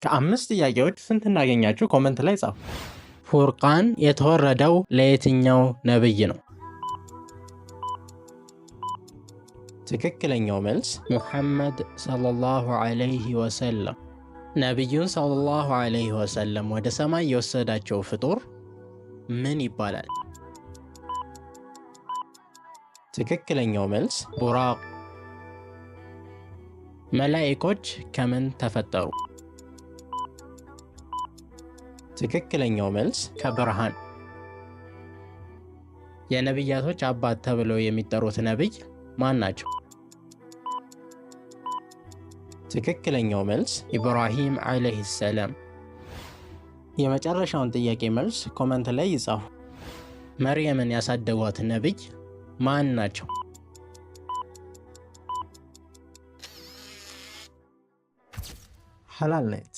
ከአምስት ጥያቄዎች ስንት እንዳገኛችሁ comment ላይ ጻፉ። ፉርቃን የተወረደው ለየትኛው ነብይ ነው? ትክክለኛው መልስ ሙሐመድ ሰለላሁ ዐለይሂ ወሰለም። ነቢዩን ሰለላሁ ዐለይሂ ወሰለም ወደ ሰማይ የወሰዳቸው ፍጡር ምን ይባላል? ትክክለኛው መልስ ቡራቅ። መላኢኮች ከምን ተፈጠሩ? ትክክለኛው መልስ ከብርሃን። የነቢያቶች አባት ተብለው የሚጠሩት ነቢይ ማን ናቸው? ትክክለኛው መልስ ኢብራሂም ዓለይሂ ሰላም። የመጨረሻውን ጥያቄ መልስ comment ላይ ይጻፉ። መርየምን ያሳደጓት ነቢይ ማን ናቸው? ሐላልኔት።